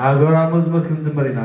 ሃገራዊ መዝሙር ክንዝምር ኢና።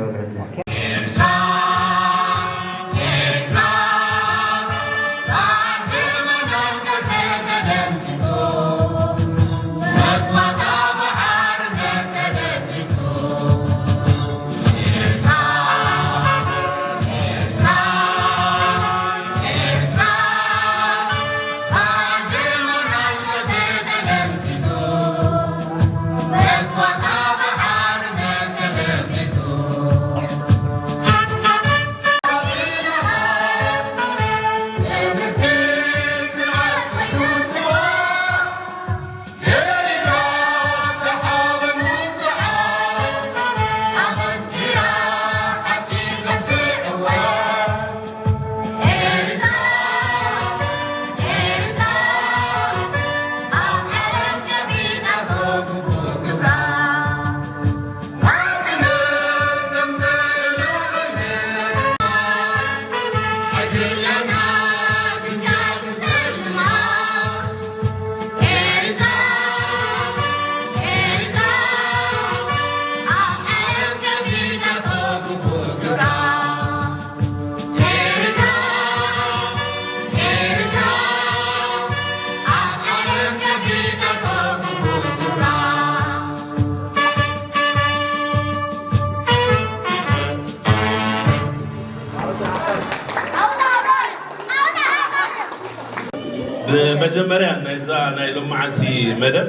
ብመጀመርያ ናይዛ ናይ ሎማዓንቲ መደብ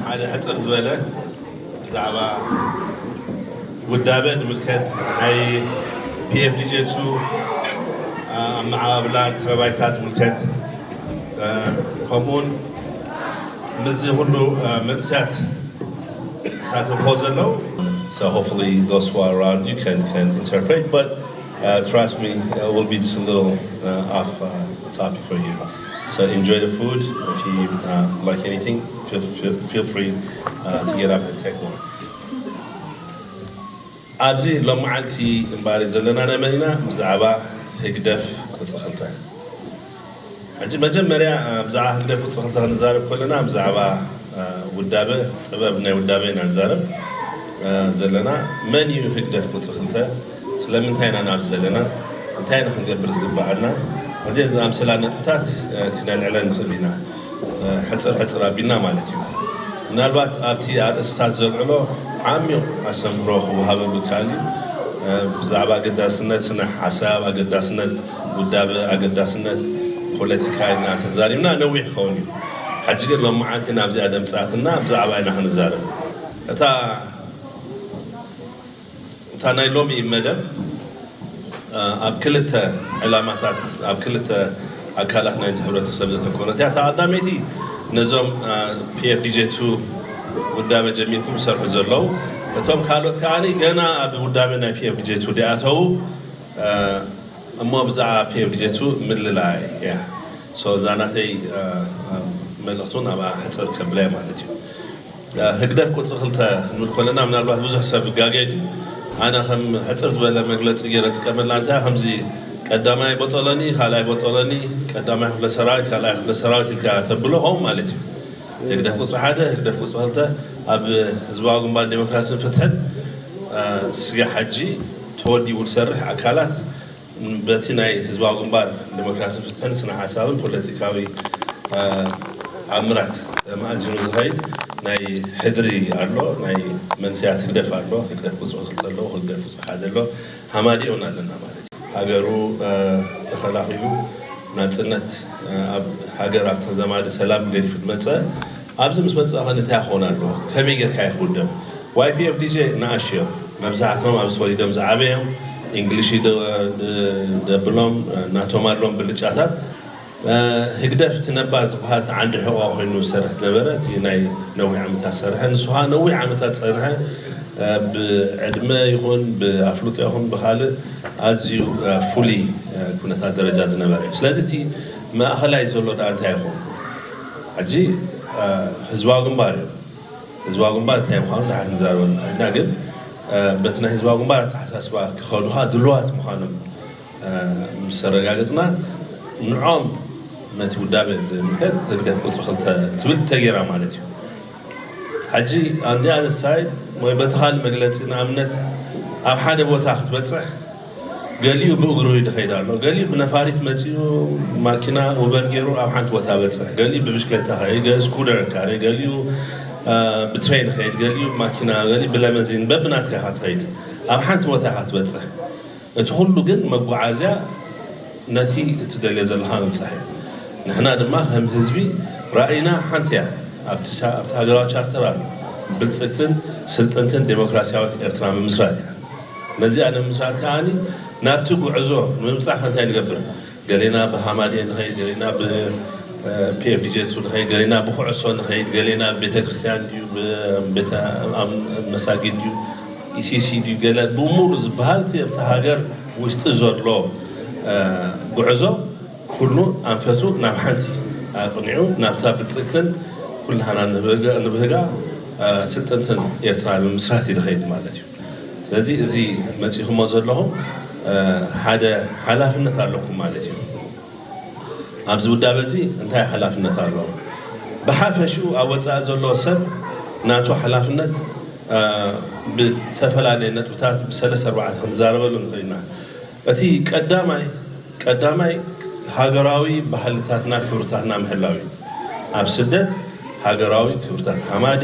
ሓደ ሕፅር ዝበለ ብዛዕባ ውዳበ ንምልከት፣ ናይ ፒኤፍዲጄቱ ኣመዓባብላ ድሕረ ባይታ ዝምልከት፣ ከምኡውን ምስዚ ኩሉ መንእሰያት ዝሳተፎ ዘለዉ። So hopefully those who are around you can, can interpret, but uh, trust me, it will be just a little uh, off uh, topic for you. So enjoy the food. If you uh, like anything, feel, feel, feel free uh, to get up and take one. ኣብዚ ሎመዓልቲ እምበኣር ዘለና ናይ መን ኢና? ብዛዕባ ህግደፍ ቁፅሪ ክልተ። ሕጂ መጀመርያ ብዛዕባ ህግደፍ ቁፅሪ ክልተ ክንዛረብ ከለና ብዛዕባ ውዳበ ጥበብ ናይ ውዳበ ኢና ንዛረብ ዘለና። መን እዩ ህግደፍ ቁፅሪ ክልተ? ስለምንታይ ኢና ናብዚ ዘለና? እንታይ ኢና ክንገብር ዝግበኣና? እዚ ዝኣምሰላ ነጥብታት ክነልዕለን ንኽእል ኢና። ሕፅር ሕፅር ኣቢልና ማለት እዩ። ምናልባት ኣብቲ ኣርእስታት ዘልዕሎ ዓሚቕ ኣስተምህሮ ክወሃበሉ ይከኣል እዩ። ብዛዕባ ኣገዳስነት ስነ ሓሳብ፣ ኣገዳስነት ውዳበ፣ ኣገዳስነት ፖለቲካ ኢና ተዛሪብና ነዊሕ ክኸውን እዩ። ሕጂ ግን ሎመዓልቲ ናብዚኣ ደምፃትና ብዛዕባ ኢና ክንዛረብ። እታ እታ ናይ ሎሚ መደብ ኣብ ክልተ ዕላማታት ኣብ ክልተ ኣካላት ናይዚ ሕብረተሰብ ዘተኮረት እያ። እታ ቀዳመይቲ ነዞም ፒኤፍዲጄቱ ውዳበ ጀሚርኩም ዝሰርሑ ዘለዉ፣ እቶም ካልኦት ከኣ ገና ኣብ ውዳበ ናይ ፒኤፍዲጄቱ ደይኣተዉ እሞ ብዛዕባ ፒኤፍዲጄቱ ምልላይ እያ። እዛ ናተይ መልእኽቲ እውን ኣብኣ ሕፅር ከብላ ማለት እዩ። ህግደፍ ቁፅሪ ክልተ ክንብል ከለና ምናልባት ብዙሕ ሰብ ይጋገ እዩ። ኣነ ከም ሕፅር ዝበለ መግለፂ ገይረ ጥቀመላ እንታይ ከምዚ ቀዳማይ ቦጦሎኒ፣ ካልኣይ ቦጦሎኒ፣ ቀዳማይ ክፍለ ሰራዊት፣ ካልኣይ ክፍለ ሰራዊት ኢልካ ተብሎ ከምኡ ማለት እዩ። ህግደፍ ቁፅሪ ሓደ፣ ህግደፍ ቁፅሪ ክልተ ኣብ ህዝባዊ ግንባር ዴሞክራሲን ፍትሕን ስጋ ሓጂ ተወዲቡ ዝሰርሕ ኣካላት በቲ ናይ ህዝባዊ ግንባር ዴሞክራሲን ፍትሕን ስነ ሓሳብን ፖለቲካዊ ኣምራት ተማእዚኑ ዝኸይድ ናይ ሕድሪ ኣሎ፣ ናይ መንእሰያት ህግደፍ ኣሎ፣ ህግደፍ ቁፅሪ ክልተ ኣሎ፣ ህግደፍ ቁፅሪ ሓደ ኣሎ፣ ሃማዲኦን ኣለና ማለት እዩ። ሃገሩ ተኸላኺሉ ናፅነት ኣብ ሃገር ኣብ ተዘማዲ ሰላም ገዲፉ ዝመፀ ኣብዚ ምስ መፀ ኸ እንታይ ክኾን ኣለዎ? ከመይ ጌርካ እዩ ክውደብ? ዋይፒኤፍዲጄ ንኣሽቱ እዮም። መብዛሕትኦም ኣብዚ ተወሊዶም ዝዓበዩ እዮም። እንግሊሽ ደ- ደ- ደብሎም ናቶም ኣለዎም ብልጫታት። ህግደፍ እቲ ነባር ዝበሃል እቲ ዓንዲ ሕቖ ኮይኑ ዝሰርሕ ዝነበረ እቲ ናይ ነዊሕ ዓመታት ዝሰርሐ ንሱ ኸዓ ነዊሕ ዓመታት ዝፀንሐ ብዕድመ ይኹን ብኣፍልጦ ይኹን ብኻልእ ኣዝዩ ፍሉይ ኩነታት ደረጃ ዝነበረ እዩ። ስለዚ እቲ ማእኸላይ ዘሎ ደኣ እንታይ ይኸውን? ሕጂ ህዝባዊ ግንባር እዩ። ህዝባዊ ግንባር እንታይ ምዃኑ ድሓር ንዛረበሉ ኢና። ግን በቲ ናይ ህዝባዊ ግንባር ኣተሓሳስባ ክኸዱ ከዓ ድሉዋት ምዃኖም ምስ ኣረጋገፅና ንዖም ነቲ ውዳበ ዝምልከት ህግደፍ ቁፅሪ ክልተ ትብል ተገይራ ማለት እዩ። ሕጂ ኣንዲ ኣነሳይ ወይ በቲ ካልእ መግለፂ ንኣብነት ኣብ ሓደ ቦታ ክትበፅሕ ገሊኡ ብእግሩ እዩ ዝኸይድ ኣሎ፣ ገሊኡ ብነፋሪት መፂኡ ማኪና ውበር ገይሩ ኣብ ሓንቲ ቦታ በፅሕ፣ ገሊኡ ብብሽክሌታ ኸይድ፣ ገሊኡ ስኩደር ካሪ፣ ገሊኡ ብትሬን ኸይድ፣ ገሊኡ ብማኪና፣ ገሊኡ ብለመዚን በብናትካ ኢኻ ትኸይድ ኣብ ሓንቲ ቦታ ኢኻ ትበፅሕ። እቲ ኩሉ ግን መጓዓዝያ ነቲ እትደልዮ ዘለኻ ምብጻሕ እዩ። ንሕና ድማ ከም ህዝቢ ራእይና ሓንቲ እያ። ኣብቲ ቻ- ኣብቲ ሃገራዊ ቻርተር ኣሎ። ብልጽግትን ስልጥንትን ዴሞክራሲያዊት ኤርትራ ምምስራት እያ። ነዚኣ ንምምስራት ከኣ ናብቲ ጉዕዞ ንምብጻሕ እንታይ ንገብር? ገሌና ብሃማዴ ንኸይድ፣ ገሌና ብፒኤፍዲጄቱ ንኸይድ፣ ገሌና ብኩዕሶ ንኸይድ፣ ገሌና ብቤተ ክርስቲያን ድዩ፣ ብቤተ መሳጊድ ድዩ፣ ኢሲሲ ድዩ፣ ገለ ብምሉ ዝበሃል እቲ ኣብቲ ሃገር ውሽጢ ዘሎ ጉዕዞ ኩሉ ኣንፈቱ ናብ ሓንቲ ኣቕኒዑ ናብታ ብልጽግትን ኩላህና ንብህጋ ስልጥንትን ኤርትራ ንምስራት እዩ ዝኸይድ ማለት እዩ። ስለዚ እዚ መጺኹሞ ዘለኹም ሓደ ሓላፍነት ኣለኩም ማለት እዩ። ኣብዚ ውዳበ እዚ እንታይ ሓላፍነት ኣለዎ? ብሓፈሽኡ ኣብ ወጻኢ ዘሎ ሰብ ናቱ ሓላፍነት ብተፈላለየ ነጥብታት ብሰለስተ ኣርባዕተ ክንዛረበሉ ንኽእል ኢና። እቲ ቀዳማይ ቀዳማይ ሃገራዊ ባህልታትና ክብርታትና ምሕላው እዩ። ኣብ ስደት ሃገራዊ ክብርታት ሃማደ፣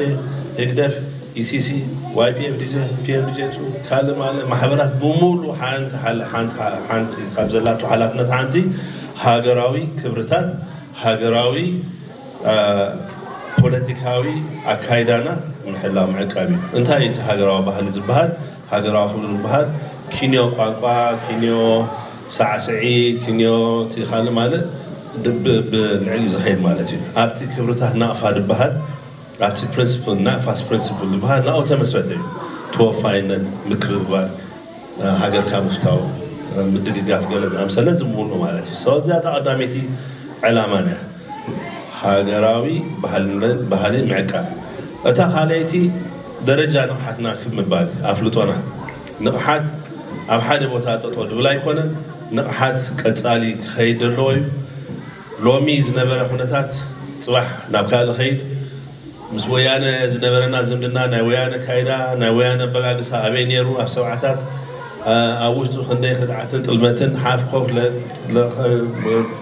ህግደፍ፣ ኢሲሲ፣ ዋይፒኤፍ ዲጀ፣ ፒኤፍ ዲጀ ካልእ ማለ ማሕበራት ብምሉ ሓንቲ ሓንቲ ካብ ዘላቶ ሓላፍነት ሓንቲ ሃገራዊ ክብርታት ሃገራዊ ፖለቲካዊ ኣካይዳና ምሕላው ምዕቃብ እዩ። እንታይ እቲ ሃገራዊ ባህሊ ዝበሃል? ሃገራዊ ክብሪ ዝበሃል ኪንዮ ቋንቋ፣ ኪንዮ ሳዕስዒት፣ ኪንዮ እቲ ካልእ ማለት ብልዕሊ ዝኸይድ ማለት እዩ። ኣብቲ ክብርታት ናቕፋ ዝበሃል ኣብቲ ፕሪንስፕል ናቕፋስ ፕሪንስፕል ዝበሃል ናብኡ ተመስረተ እዩ። ተወፋይነት፣ ምክብባር፣ ሃገርካ ምፍታው፣ ምድግጋፍ ገለ ዝኣምሰለ ዝምውልኡ ማለት እዩ። ሰው እዚኣ እታ ቀዳመይቲ ዕላማና እያ። ሃገራዊ ባህሊ ምዕቃብ። እታ ካልኣይቲ ደረጃ ንቕሓትና ክብ ምባል ኣፍልጦና። ንቕሓት ኣብ ሓደ ቦታ ጠጠው ድብል ኣይኮነን። ንቕሓት ቀጻሊ ክኸይድ ዘለዎ እዩ። ሎሚ ዝነበረ ኩነታት ጽባሕ ናብ ካልእ ኸይድ ምስ ወያነ ዝነበረና ዝምድና ናይ ወያነ ካይዳ ናይ ወያነ ኣበጋግሳ ኣበይ ነይሩ ኣብ ሰብዓታት ኣብ ውሽጡ ክንደይ ክድዓትን ጥልመትን ሓፍ ኮፍ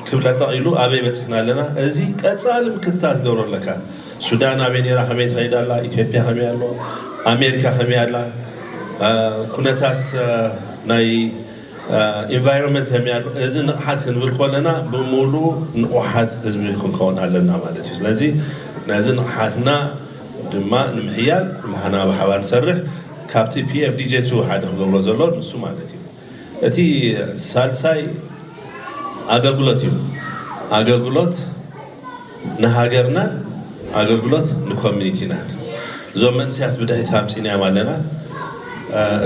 ክብለጠቕ ኢሉ ኣበይ በፂሕና ኣለና። እዚ ቀፃሊ ምክትታል ትገብሮ ኣለካ። ሱዳን ኣበይ ነይራ ከመይ ትኸይድ ኣላ? ኢትዮጵያ ከመይ ኣሎ? ኣሜሪካ ከመይ ኣላ? ኩነታት ናይ ኢንቫይሮንመንት ከመይ ኣሎ? እዚ ንቕሓት ክንብል ከለና ብምሉእ ንቑሓት ህዝቢ ክንከውን ኣለና ማለት እዩ። ስለዚ ነዚ ንቕሓትና ድማ ንምሕያል ኩላህና ብሓባር ንሰርሕ። ካብቲ ፒኤፍዲጄ ቱ ሓደ ክገብሮ ዘሎ ንሱ ማለት እዩ። እቲ ሳልሳይ ኣገልግሎት እዩ። ኣገልግሎት ንሃገርናን ኣገልግሎት ንኮሚኒቲናን። እዞም መንእሰያት ብድሕሪት ኣምፂእናዮም ኣለና።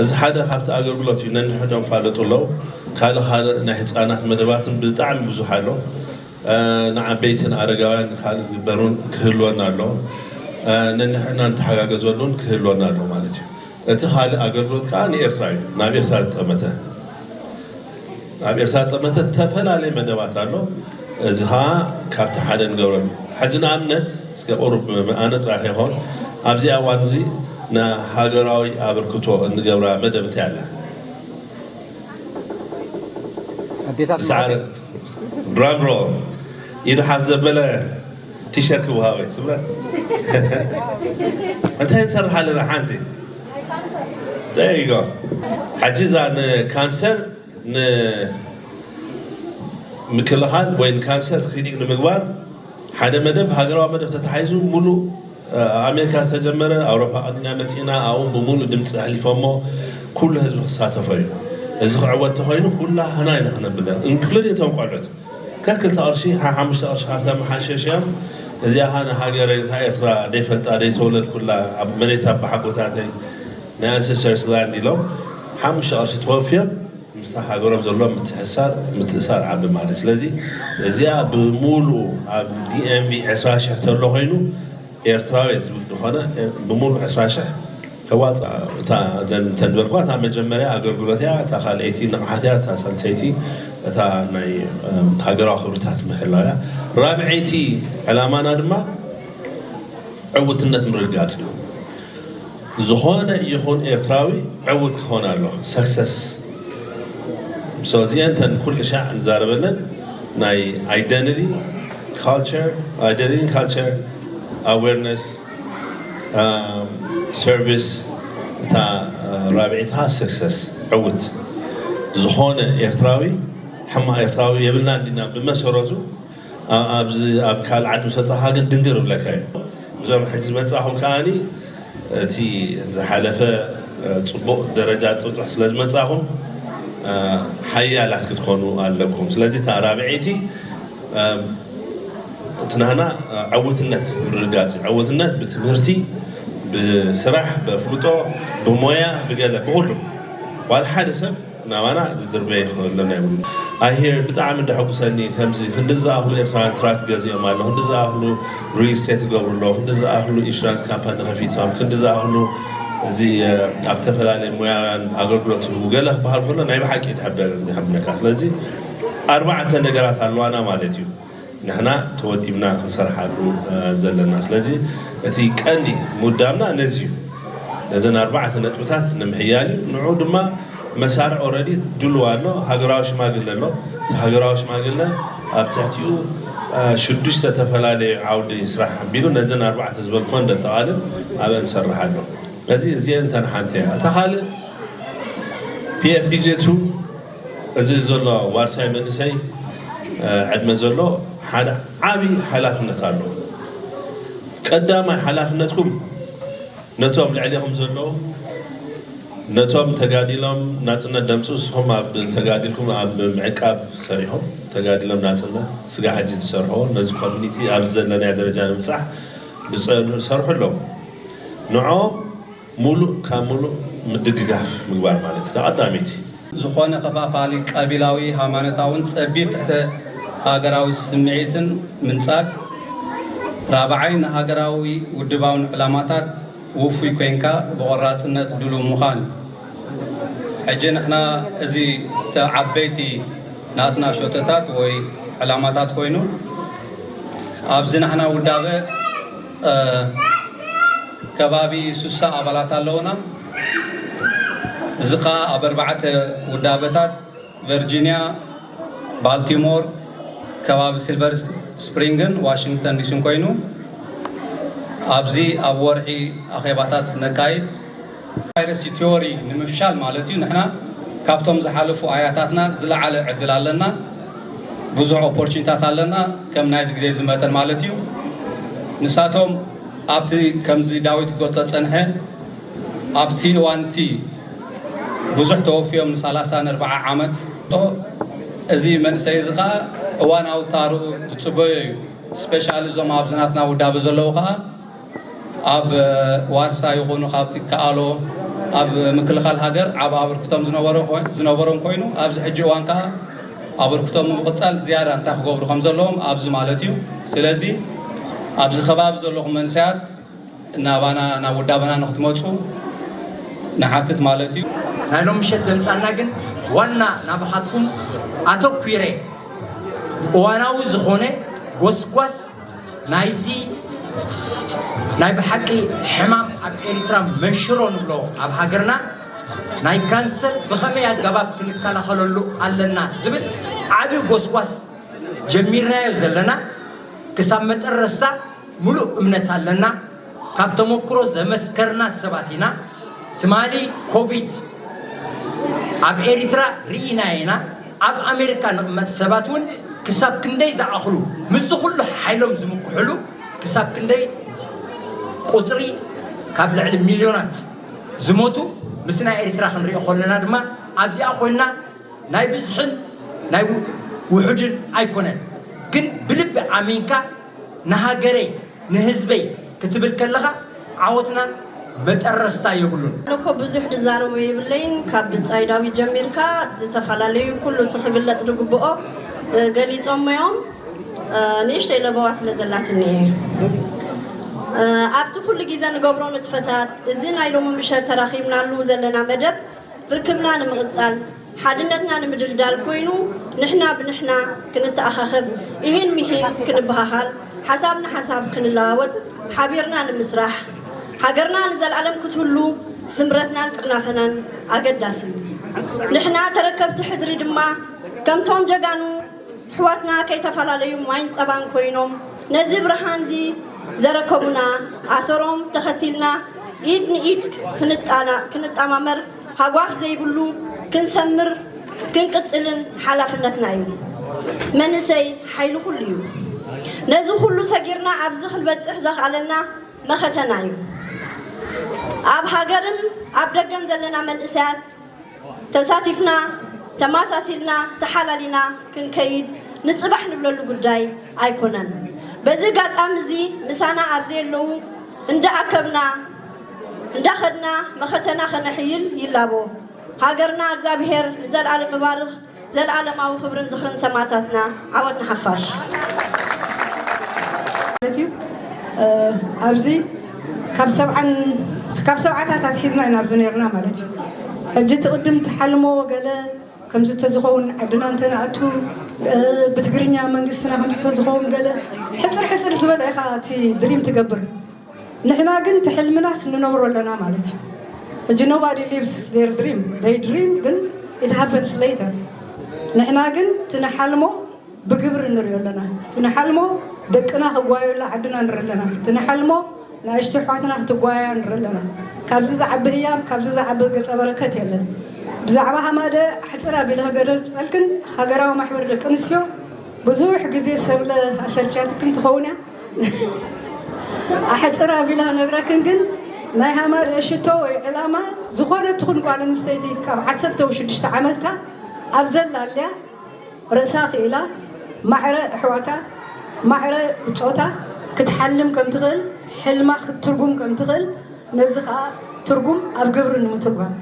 እዚ ሓደ ካብቲ ኣገልግሎት እዩ። ነንሕዶም ፋለጡ ኣለዉ። ካልእ ካልእ ናይ ህፃናት መደባትን ብጣዕሚ ብዙሕ ኣሎ። ንዓበይትን ኣረጋውያን ካልእ ዝግበሩን ክህልወና ኣሎ። ነንሕድና ንተሓጋገዘሉን ክህልወና ኣሎ ማለት እዩ። እቲ ካልእ ኣገልግሎት ከዓ ንኤርትራ እዩ፣ ናብ ኤርትራ ዝጠመተ። ኣብ ኤርትራ ዝጠመተ ዝተፈላለየ መደባት ኣሎ። እዚ ከዓ ካብቲ ሓደ ንገብረሉ። ሕጂ ንኣብነት እስከ ቁሩብ ኣነ ጥራሕ ይኾን ኣብዚኣ እዋን እዚ ንሃገራዊ ኣበርክቶ እንገብራ መደብ እንታይ ኣላ? ኣዴታት ሰዓረ ድራም ሮል ኢዱ ሓፍ ዘበለ ቲሸርት ክወሃበ ስምረት እንታይ ንሰርሕ ኣለና ሓንቲ ደይጎ ሓጂ እዛ ንካንሰር ንምክልኻል ወይ ንካንሰር ስክሪኒንግ ንምግባር ሓደ መደብ ሃገራዊ መደብ ተታሒዙ ሙሉእ ኣሜሪካ ዝተጀመረ ኣውሮፓ ቀዲና መፂና ኣብኡ ብሙሉእ ድምፂ ኣሕሊፎሞ ኩሉ ህዝቢ ክሳተፎ እዩ። እዚ ክዕወት ተኮይኑ ኩላህና ኢና ክነብል ኢንክሉዲንግ እቶም ቆልዑት ከክልተ ቅርሺ ሓሙሽተ ቅርሺ ካብ ተመሓሸሽዮም እዚኣ ኸ ንሃገረይ ነታ ኤርትራ ደይፈልጣ ደይተወለድኩላ ኣብ መሬት ኣባሓጎታተይ ናይ ኣንሰስተርስ ላንድ ኢሎም ሓሙሽተ ቅርሺ ተወፍዮም ምስታ ሃገሮም ዘሎ ምትሕሳር ምትእሳር ዓቢ ማለት ስለዚ እዚኣ ብምሉኡ ኣብ ዲኤምቪ ዕስራ ሽሕ ተሎ ኮይኑ ኤርትራዊ ዝብል ዝኾነ ብምሉእ ዕስራ ሽሕ ከዋፅእ እታ እተን ተንበርኳ እታ መጀመርያ ኣገልግሎት እያ እታ ካልኣይቲ ንቕሓት እያ እታ ሳልሰይቲ እታ ናይ ሃገራዊ ክብርታት ምሕላው እያ ራብዐይቲ ዕላማና ድማ ዕውትነት ምርግጋፅ እዩ ዝኾነ ይኹን ኤርትራዊ ዕውት ክኾን ኣሎ። ሰክሰስ። So እዚአን እተን ኩሉ ሻዕ ንዛረበለን ናይ identity culture, identity culture awareness, service፣ እታ ራብዒታ ሰክሰስ፣ ዕውት። ዝኾነ ኤርትራዊ፣ ሕማቕ ኤርትራዊ የብልና እንዲና ብመሰረቱ። ኣ- ኣብዚ ኣብ ካልእ ዓዲ ምስ ወጻኻ ግን ድንግር እብለካ እዩ። እዞም ሕጂ ዝመጻኹም ከኣኒ እቲ ዝሓለፈ ጽቡቕ ደረጃ ጥብጥሕ ስለ ዝመጻኹም ሓያላት ክትኮኑ ኣለኩም። ስለዚ እታ ራብዐይቲ እቲ ናህና ዕውትነት ምርግጋጽ እዩ። ዕውትነት ብትምህርቲ፣ ብስራሕ፣ በፍልጦ፣ ብሞያ፣ ብገለ ብኹሉ ዋላ ሓደ ሰብ ናባና ዝድርበ ይኽእል ኣለና ይብሉ። ኣይሄር ብጣዕሚ እንደሐጉሰኒ ከምዚ ክንዲ ዝኣኽሉ ኤርትራውያን ትራክ ገዚኦም ኣለዉ፣ ክንዲ ዝኣኽሉ ሪል ስቴት ይገብሩ ኣለዉ፣ ክንዲ ዝኣኽሉ ኢንሹራንስ ካምፓኒ ከፊቶም፣ ክንዲ ዝኣኽሉ እዚ ኣብ ዝተፈላለየ ሞያውያን ኣገልግሎት ይህቡ ገለ ክበሃል ከሎ ናይ ብሓቂ ድሕበር ድሕምነካ። ስለዚ ኣርባዕተ ነገራት ኣለዋና ማለት እዩ። ንሕና ተወዲብና ክንሰርሓሉ ዘለና። ስለዚ እቲ ቀንዲ ሙዳምና ነዚ እዩ። ነዘን ኣርባዕተ ነጥብታት ንምሕያል እዩ። ንዑ ድማ መሳርዕ ኦረዲ ድልዋ ኣሎ። ሃገራዊ ሽማግለ ኣሎ። እቲ ሃገራዊ ሽማግለ ኣብ ትሕቲኡ ሽዱሽተ ዝተፈላለዩ ዓውዲ ስራሕ ኣቢሉ ነዘን ኣርባዕተ ዝበልኮን ደጠቓልል ኣብአን ንሰርሕ ኣሎ። እዚ እዚአን እንተን ሓንቲ እያ። እታ ካልእ ፒኤፍዲጄ ቱ እዚ ዘሎ ዋርሳይ መንእሰይ ዕድመ ዘሎ ሓደ ዓቢ ሓላፍነት ኣለዎ። ቀዳማይ ሓላፍነትኩም ነቶም ልዕሌኹም ዘለዉ፣ ነቶም ተጋዲሎም ናጽነት ደምጹ፣ ንስኹም ኣብ ተጋዲልኩም ኣብ ምዕቃብ ሰሪሖም፣ ተጋዲሎም ናጽነት ስጋ ሕጂ ዝሰርሕዎ ነዚ ኮሚኒቲ ኣብዚ ዘለናዮ ደረጃ ንምብጻሕ ዝጸንሑ ዝሰርሑ ኣለዉ። ንዕኦም ሙሉእ ካብ ሙሉእ ምድግጋፍ ምግባር ማለት እዩ። ቀዳመይቲ። ዝኾነ ከፋፋሊ ቀቢላዊ ሃይማኖታውን ጸቢብ ትሕተ ሃገራዊ ስምዒትን ምንጻግ። ራብዓይ፣ ንሃገራዊ ውድባውን ዕላማታት ውፉይ ኮይንካ ብቆራጽነት ድሉው ምዃን። ሕጂ ንሕና እዚ እቲ ዓበይቲ ናትና ሸቶታት ወይ ዕላማታት ኮይኑ ኣብዚ ንሕና ውዳበ ከባቢ ሱሳ ኣባላት ኣለውና። እዚ ኸኣ ኣብ ኣርባዕተ ውዳበታት ቨርጂንያ፣ ባልቲሞር፣ ከባቢ ሲልቨር ስፕሪንግን ዋሽንግተን ዲሲን ኮይኑ ኣብዚ ኣብ ወርሒ ኣኼባታት ነካይድ። ቫይረስ ቲዮሪ ንምፍሻል ማለት እዩ። ንሕና ካብቶም ዝሓለፉ ኣያታትና ዝለዓለ ዕድል ኣለና፣ ብዙሕ ኦፖርቹኒታት ኣለና፣ ከም ናይዚ ግዜ ዝመጠን ማለት እዩ። ንሳቶም ኣብቲ ከምዚ ዳዊት ጎቶ ጸንሐ ኣብቲ እዋንቲ ብዙሕ ተወፍዮም ንሳላሳ ንኣርባዓ ዓመት። እዚ መንእሰይ እዚ ኸዓ እዋናዊ ታርኡ ዝጽበዮ እዩ። ስፔሻሊ እዞም ኣብዚ ናትና ውዳበ ዘለዉ ኸዓ ኣብ ዋርሳ ይኹኑ ካብ ይከኣሎ ኣብ ምክልኻል ሃገር ዓብ ኣበርክቶም ዝነበሮም ኮይኑ ኣብዚ ሕጂ እዋን ከዓ ኣበርክቶም ንምቕፃል ዝያዳ እንታይ ክገብሩ ከም ዘለዎም ኣብዚ ማለት እዩ። ስለዚ ኣብዚ ከባቢ ዘለኹም መንእሰያት ናባና ናብ ውዳበና ንክትመፁ ንሓትት ማለት እዩ። ናይ ሎም ምሸት ዘምፃና ግን ዋና ናባኻትኩም ኣተኲረ እዋናዊ ዝኾነ ጎስጓስ ናይዚ ናይ ብሓቂ ሕማም ኣብ ኤርትራ መንሽሮ ንብሎ ኣብ ሃገርና ናይ ካንሰር ብኸመይ ኣገባብ ክንከላኸለሉ ኣለና ዝብል ዓቢ ጎስጓስ ጀሚርናዮ ዘለና ክሳብ መጠረስታ ምሉእ እምነት ኣለና። ካብ ተመክሮ ዘመስከርና ሰባት ኢና። ትማሊ ኮቪድ ኣብ ኤሪትራ ርኢና ኢና። ኣብ ኣሜሪካ ንቕመጥ ሰባት እውን ክሳብ ክንደይ ዝኣኽሉ ምስዚ ኩሉ ሓይሎም ዝምክሕሉ ክሳብ ክንደይ ቁፅሪ ካብ ልዕሊ ሚልዮናት ዝሞቱ ምስ ናይ ኤሪትራ ክንሪኦ ከለና ድማ ኣብዚኣ ኮይና ናይ ብዝሕን ናይ ውሑድን ኣይኮነን። ግን ብልቢ ኣሚንካ ንሃገረይ ንህዝበይ ክትብል ከለኻ ዓወትና መጠረስታ የብሉን። ኣነ እኮ ብዙሕ ድዛረቦ የብለይን። ካብ ብጻይ ዳዊት ጀሚርካ ዝተፈላለዩ ኩሉ እቲ ክግለጽ ድግብኦ ገሊጾሞ እዮም። ንእሽተይ ለበዋ ስለ ዘላትኒ እየ። ኣብቲ ኩሉ ግዜ ንገብሮ ንጥፈታት እዚ ናይ ሎሚ ምሸት ተራኺብናሉ ዘለና መደብ ርክብና ንምቕጻል ሓድነትና ንምድልዳል ኮይኑ ንሕና ብንሕና ክንተኣኻኸብ ኢሂን ሚሂን ክንበሃሃል ሓሳብ ንሓሳብ ክንለዋወጥ ሓቢርና ንምስራሕ ሃገርና ንዘለኣለም ክትህሉ ስምረትናን ጥርናፈናን ኣገዳሲ እዩ። ንሕና ተረከብቲ ሕድሪ ድማ ከምቶም ጀጋኑ ኣሕዋትና ከይተፈላለዩ ማይን ጸባን ኮይኖም ነዚ ብርሃንዚ ዘረከቡና ኣሰሮም ተኸቲልና ኢድ ንኢድ ክንጣና-፣ ክንጣማመር ሃጓፍ ዘይብሉ ክንሰምር ክንቅጽልን ሓላፍነትና እዩ። መንእሰይ ሓይሊ ኩሉ እዩ። ነዚ ኩሉ ሰጊርና ኣብዚ ክንበጽሕ ዘኽኣለና መኸተና እዩ። ኣብ ሃገርን ኣብ ደገን ዘለና መንእሰያት ተሳቲፍና፣ ተማሳሲልና፣ ተሓላሊና ክንከይድ ንጽባሕ ንብለሉ ጉዳይ ኣይኮነን። በዚ ኣጋጣሚ እዚ ምሳና ኣብ ዘየለዉ እንዳኣከብና እንዳኸድና መኸተና ከነሕይል ይላቦ። ሃገርና እግዚኣብሔር ንዘለኣለም ይባርኽ። ዘለኣለማዊ ክብርን ዝኽርን ሰማእታትና። ዓወት ንሓፋሽ። ማለት እዩ። እ፣ ኣብዚ ካብ ሰብዓን፣ ካብ ሰብዓታት ኣትሒዝና ኢና ኣብዚ ነርና ማለት እዩ። ሕጂ እቲ ቅድም ትሓልሞ ገለ ከምዚ ተዝኸውን ዓድና እንተንኣቱ፣ እ፣ ብትግርኛ መንግስትና ከምዚ ተዝኸውን ገለ ሕፅር ሕፅር ዝበለ ኢኻ እቲ ድሪም ትገብር። ንሕና ግን እቲ ሕልምናስ ንነብሮ ኣለና ማለት እዩ። ሕጂ nobody lives their dream፣ they dream፣ ግን it happens later። ንሕና ግን እቲ ንሓልሞ ብግብሪ ንሪኦ ኣለና። እቲ ንሓልሞ ደቅና ክጓየዩላ ዓድና ንርኢ ኣለና። እቲ ንሓልሞ ንኣሽቱ ኣሕዋትና ክትጓየያ ንርኢ ኣለና። ካብዚ ዝዓቢ ህያብ፣ ካብዚ ዝዓቢ ገጸ በረከት የለን። ብዛዕባ ሃማደ ኣሕጽር ኣቢለ ክገልጸልክን፣ ሃገራዊ ማሕበር ደቂ ኣንስትዮ ብዙሕ ግዜ ሰብለ ኣሰልቻትክን ትኸውን እያ። ኣሕጽር ኣቢለ ክነግረክን ግን ናይ ሃማደ ሽቶ ወይ ዕላማ ዝኾነት ትኹን ጓል ኣንስተይቲ ካብ ዓሰርተ ሽዱሽተ ዓመታ ኣብ ዘላልያ ርእሳ ክኢላ፣ ማዕረ ኣሕዋታ፣ ማዕረ ብጾታ ክትሓልም ከም ትኽእል፣ ሕልማ ክትትርጉም ከም ትኽእል፣ ነዚ ኸኣ ትርጉም ኣብ ግብሪ ንምትርጓም።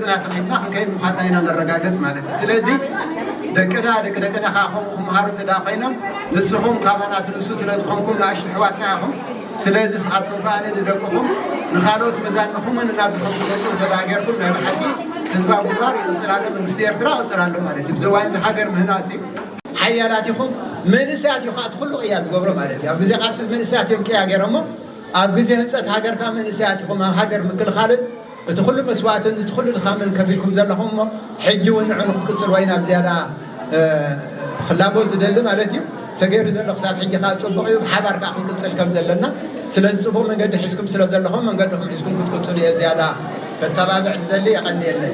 ዝና ተኺልና ክንከይድ ምዃንና ኢና ነረጋግጽ ማለት እዩ። ስለዚ ደቅና፣ ደቂ ደቅና ከዓ ከምኡ ክመሃሩ እንተ ደኣ ኮይኖም፣ ንስኹም ካባና ትንሱ ስለ ዝኾንኩም ንኣሽቱ ኣሕዋትና ኢኹም። ስለዚ ንስኻትኩም ከዓ ንደቅኹም፣ ንኻልኦት መዛንኹምን እናብዚ ከም ትመጹ እንተ ደኣ ጌርኩም፣ ናይ ብሓቂ ህዝባዊ ግንባር ይቕጽል ኣሎ፣ መንግስቲ ኤርትራ ይቕጽል ኣሎ ማለት እዩ። ብዘዋይ እዚ ሃገር ምህናጽ እዩ። ሓያላት ኢኹም፣ መንእሰያት እዩ ከዓ እቲ ኩሉ ቅያ ዝገብሮ ማለት እዩ። ኣብ ግዜ ቃልሲ መንእሰያት እዮም ቅያ ገይሮሞ፣ ኣብ ግዜ ህንጸት ሃገር ከዓ መንእሰያት ኢኹም ኣብ ሃገር ምክልኻልን እቲ ኩሉ መስዋእትን እቲ ኩሉ ድኻምን ከፊልኩም ዘለኹም እሞ፣ ሕጂ እውን ንዑ ንክትቅጽልዎ ኢና ብዝያዳ፣ እ፣ ፍላጎት ዝደሊ ማለት እዩ። ተገይሩ ዘሎ ክሳብ ሕጂ ከዓ ጽቡቕ እዩ። ብሓባር ከዓ ክንቅጽል ከም ዘለና፣ ስለዚ ጽቡቕ መንገዲ ሒዝኩም ስለ ዘለኹም መንገድኹም ሒዝኩም ክትቅጽሉ እየ ዝያዳ ከተባብዕ ዝደሊ። የቐንየለይ።